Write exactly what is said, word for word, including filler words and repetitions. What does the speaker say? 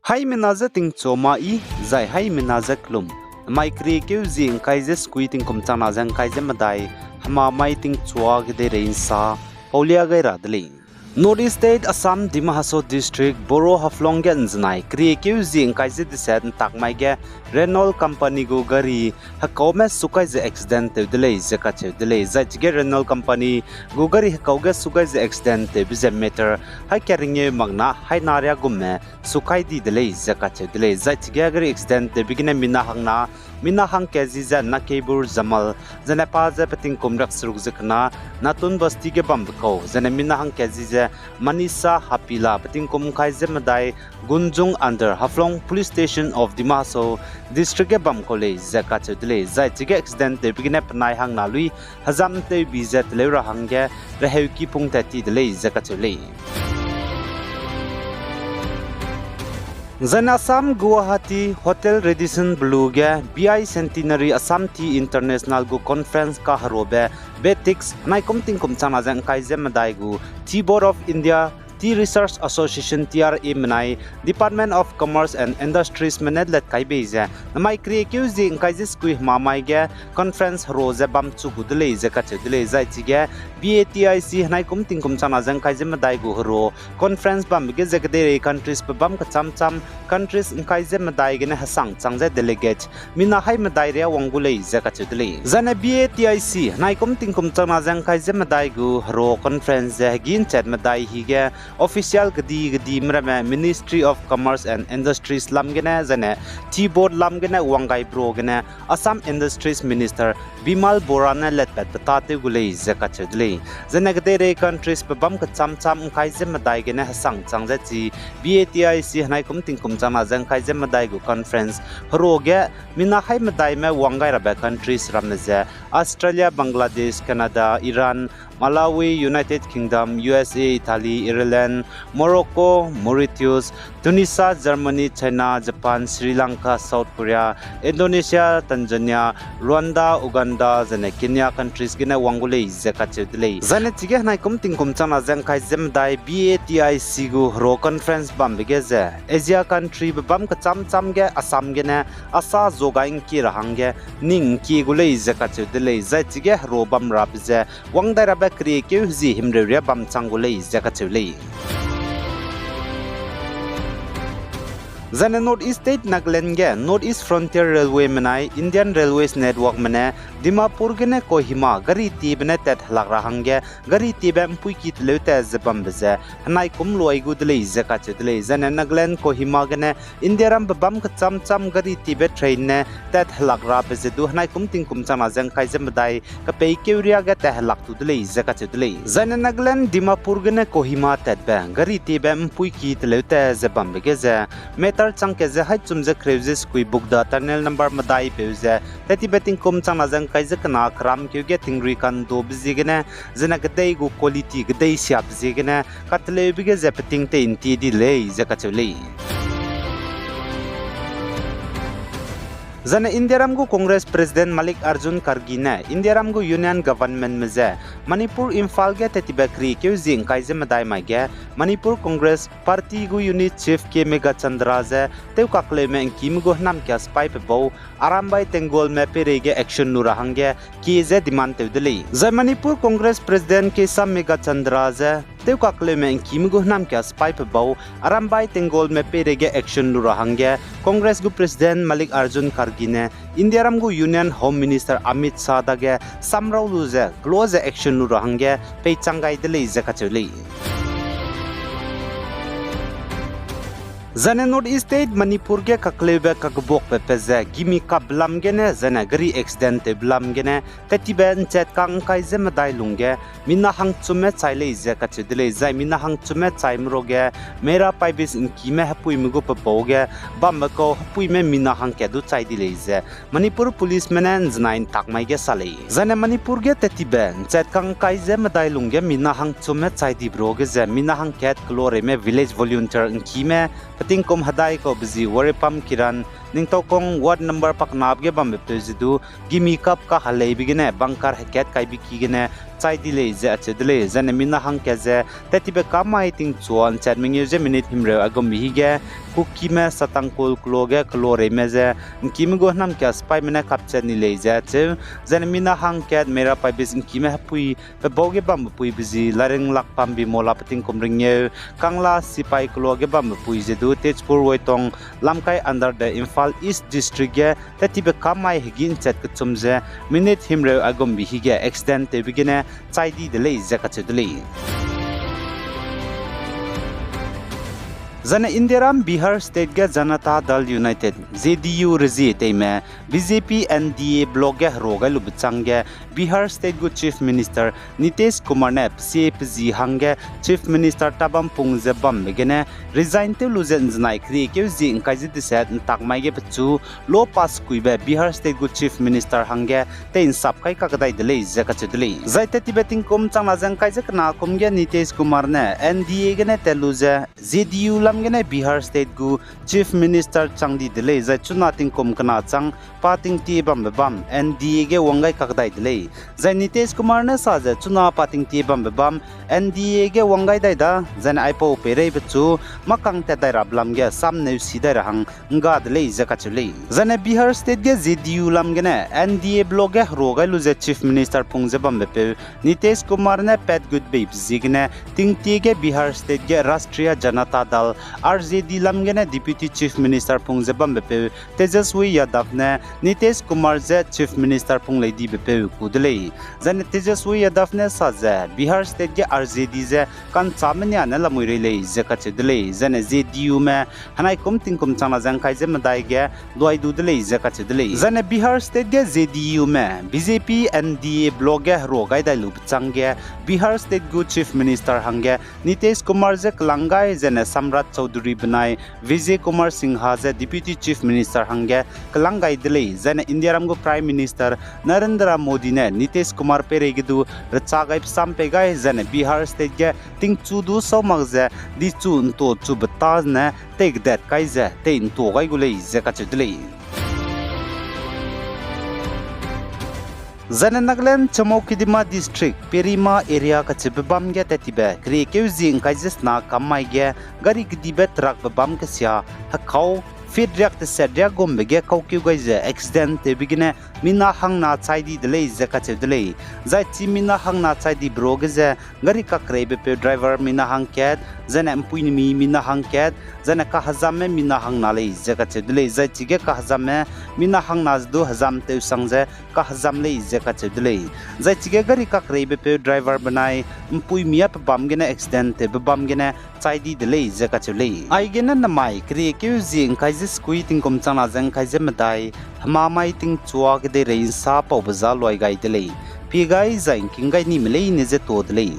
Haimena je tingchua ma i, zai haimena je kelum. Mai keriekeu zi ngkai ze sekui tingkum changna ze ngkai ze medai, hema mai tingchua kedeirei nsa, paulia gai ra de lei. North East State Assam Dima Hasao District Boro Haflong ge nzenai keriekeu zi ngkai ze deset ntak mai ge Renault Company gu gari hekaume sukai ze accident tew de lei ze kacheu de lei. Zai chige Renault Company gu gari hekau ge sukai ze accident tewbe ze meter hai karingeu makna haina riagumme sukai di de lei ze kacheu de lei. Zai chige gari accident tewbe gene mina hangna, mina hangkat zi ze Nakebur Jamal, zene pa ze petingkum riakseruk ze kena, Natun Basti ge bambe kau, zene mina hangkat zi ze Manisa Hapila, petingkum ngkai ze medai, Gunjung under Haflong Police Station of Dima Hasao District ge bam kau lei ze kacheu de lei. Zai chige accident tewbe gene penai hangna lui hezam tewbi ze teleu ra hangge reheuki pung tat ti de lei ze kacheu lei. Zaine Assam Guwahati Hotel Radisson Blu ge B I Centenary Assam Tea International gu conference kaheruabe BATICS henaikum tingkum changna ze ngkai ze medai gu Tea Board of India, Tea Research Association, T R A menai, Department of Commerce and Industries me ne let kai bei ze, namai keriekeu zi ngkai ze sekui hema mai ge conference herua ze bam chu gu de lei ze kacheu de lei. Zai chige BATIC henaikum tingkum changna ze ngkai ze medai gu herua conference bambe ge ze kedeirei countries pe bam kecham cham countries ngkai ze medai gene hesang chang ze delegate mina hai medai ria wang gu lei ze kacheu de lei. Zaine BATIC henaikum tingkum changna ze ngkai ze medai gu herua conference ze hegi nchat medai hige official kedi kedi meramme Ministry of Commerce and Industries lam gene zaine Tea Board lam gene wang gai bro gene Assam Industries Minister Bimal Bora ne letpat pe ta tew gu lei ze kacheu de lei. Zaine kedeirei countries pe bam kecham cham ngkai ze medai gene hesang chang ze chi BATIC henaikum tingkum changna ze ngkai ze medai gu conference herua ge mina hai medaime wang gai rabe countries ramme ze Australia, Bangladesh, Canada, Iran, Malawi, United Kingdom, U S A, Italy, Ireland, Morocco, Mauritius, Tunisia, Germany, China, Japan, Sri Lanka, South Korea, Indonesia, Tanzania, Rwanda, Uganda, zaine Kenya countries gene wang gu lei ze kacheu de lei. Zaine chige henaikum tingkum changna ze ngkai ze medai BATIC gu herua conference bambe ge ze Asia country be bam kecham cham ge Assam gene asa zogai ngkie ra hangge ning ngkie gu lei ze kacheu de lei. Zai chige herua bam rabe ze wang dai rabe keriekeu zi himreu ria bam chang gu lei ze kacheu lei. Zaine North East State Nagaland ge North East Frontier Railway menai Indian Railways Network me ne Dimapur gene Kohima gari tiebe ne tat helak ra hangge gari tiebe mpuiki teleu tat ze bambe ze henaikum luai gu de lei ze kacheu de lei. Zaine Nagaland Kohima gene Indiaram be bam kecham cham gari tiebe train ne tat helak rabe ze du henaikum tingkum changna ze ngkai ze medai kepeikeu ria ge tat helak tu de lei ze kacheu de lei. Zaine Nagaland Dimapur gene Kohima tatbe gari tiebe mpuiki teleu tat ze bambe ge ze meter changkat ze haî chum ze kereu ze sekui Bugda tunnel number medai peu ze tat tibe tingkum changna ze ngkai ze kena keramkeu ge tingrui kandobe ziegene, zene kedei gu quality kedei siabe ziegene kateleube ge ze peting tei ntie di lei ze kacheu lei. Zaine Indiaram gu Congress President Mallikarjun Kharge ne Indiaram gu Union Government me ze Manipur Imphal ge tat tibe keriekeu zi ngkai ze medai mai ge Manipur Congress Party gu Unit Chief K Meghachandra ze tewkakleume ngkime gu hênamkia sipai pe bau Arambai Tenggolme peireige action lu ra hangge kie ze demand tew de lei. Zai Manipur Congress President K Sam Meghachandra ze tewkakleume ngkime gu hênamkia sipai pe bau Arambai Tenggolme peireige action lu ra hangge Congress gu President Mallikarjun Kharge ne Indiaram gu Union Home Minister Amit Shah dage samrau lu ze kelo ze action lu ra hangge peichang gai de lei ze kacheu lei. Zaine North East State Manipur ge kakleube kakbuakbe pe ze gimi kapbe lam gene zaine gari accident tewbe lam gene tat tibe nchat kang ngkai ze medai lungge mina hangchumme chai lei ze kacheu de lei. Zai mina hangchumme chaime ruage Meira Paibis ngkime hepuime gu pe bau ge bambe kau hepuime mina hangkat du chai di lei ze Manipur Policeme ne nzenai ntak mai ge sa lei. Zaine Manipur ge tat tibe nchat kang ngkai ze medai lungge mina hangchumme chai dibe ruage ze mina hangkat keloreime village volunteer ngkime petingkum hedai kaube zi Warepam Kiran, Ningtaukong ward number paknap ge bambepeu ze du, gimi kap kahaleibe gene bunker hekat kaibe ki gene chai di lei ze acheu de lei. Zaine mina hangkat ze tattibe kamai tingchua nchat mengeu ze minute himreu aigumbe hige, Kukime Satangkol keloa ge keloa reime ze, ’ngkime gu hênamkia sipaime ne kapchat ni lei ze acheu. Zaine mina hangkat Meira Paibis ’ngkime hepui pe bau ge bambe puibe zi Laringlak Pambi Mola pe tingkum ringeu, Kangla Sipai keloa ge bambe pui ze du Tezpur Woitong, Lamkai under the Imphal East District ge tattibe kamai hegî nchat kechum ze minute himreu aigumbe hige accident tewbe gene chai di de lei ze kacheu de lei. Zaine Indiaram Bihar State ge Janata Dal United, J D U rezie teime, B J P N D A bloc ge herua gai lube chângge, Bihar State gu Chief Minister Nitish Kumar ne pesie pe zi hangge Chief Minister tabam pung ze bambe gene resign tew lu ze ’nzenai keriekeu zie ’ngkai ze deset ’ntak mai ge pechu law pass kuibe Bihar State gu Chief Minister hangge tei'nsap kai kakdai de lei ze kacheu de lei. Zai tattibe tingkum changna ze ’ngkai ze kena kum ge Nitish Kumar ne N D A gene tat lu ze J D U lam gene Bihar State gu Chief Minister chang di de lei, zai chuna tingkum kena chang pa tingtie bambe bam N D A ge wang gai kakdai de lei. Zai Nitish Kumar ne sa ze chuna pa tingtie bambe bam N D A ge wang gai dai da, zaine aipau peireibe chu mâkang tat dai rabe lam ge samneu si dai ra hang ’ngga de lei ze kacheu lei. Zaine Bihar State ge J D U lam gene N D A bloc ge herua gai lu ze Chief Minister pung ze bambepeu Nitish Kumar ne pat gut beibe ziegene tingtie ge Bihar State ge Rashtriya Janata Dal, R J D lam gene Deputy Chief Minister pung ze bambepeu Tejashwi Yadav ne Nitish Kumar je Chief Minister pung lei dibepeu ku de lei. Zaine Tejashwi Yadav ne sa ze Bihar State ge R J D je ka'nchâme nia ne lamui rei lei ze kacheu de lei. Zaine J D U me henai kum tingkum changna ze ’ngkai ze medai ge duai du de lei ze kacheu de lei. Zaine Bihar State ge J D U me B J P N D A bloc ge herua gai dai lube chângge Bihar State gu Chief Minister hangge Nitish Kumar je kelang gai, zaine Samrat Chaudhuri benai Vijay Kumar Singha je Deputy Chief Minister hangge kelang gai de lei. Zaine Indiaram gu Prime Minister Narendra Modi ne Nitish Kumar peirei ge du recha gaibe sam pei gai, zaine Bihar State ge tingchu du sau mak ze dichu ’ntua chube ta ne tei kedat kai ze tei ’ntua gai gu lei ze kacheu de lei. Zaine Nagaland Chümoukedima District, Perima area kacheube bam ge tattibe keriekeu zie ’ngkai ze sena kam mai ge gari kedibe truckbe bam kesia hekau feet riak teset riak gumbe ge kaukeu gai ze accident tewbe gene mina hangna chai di de lei ze kacheu de lei. Zai chi mina hangna chai dibe ruage ze gari kakreibepeu driver mina hangkat, zaine ’mpuinemi mina hangkat, zaine kahezamme mina hangna lei ze kacheu de lei. Zai chige kahezamme mina hangna ze du hezam tewsang ze kahezam lei ze kacheu de lei. Zai chige gari kakreibepeu driver benai ’mpuimi â pe bam gene accident tewbe bam gene chai di de lei ze kacheu lei. Aigene namai keriekeu zie ’ngkai ze sekui tingkum changna ze ’ngkai ze medai, hemamai tingchua kedeirei ’nsa paube za luai gai de lei. Pie gai zai ’ngking gai nime leine ze tuâ de lei.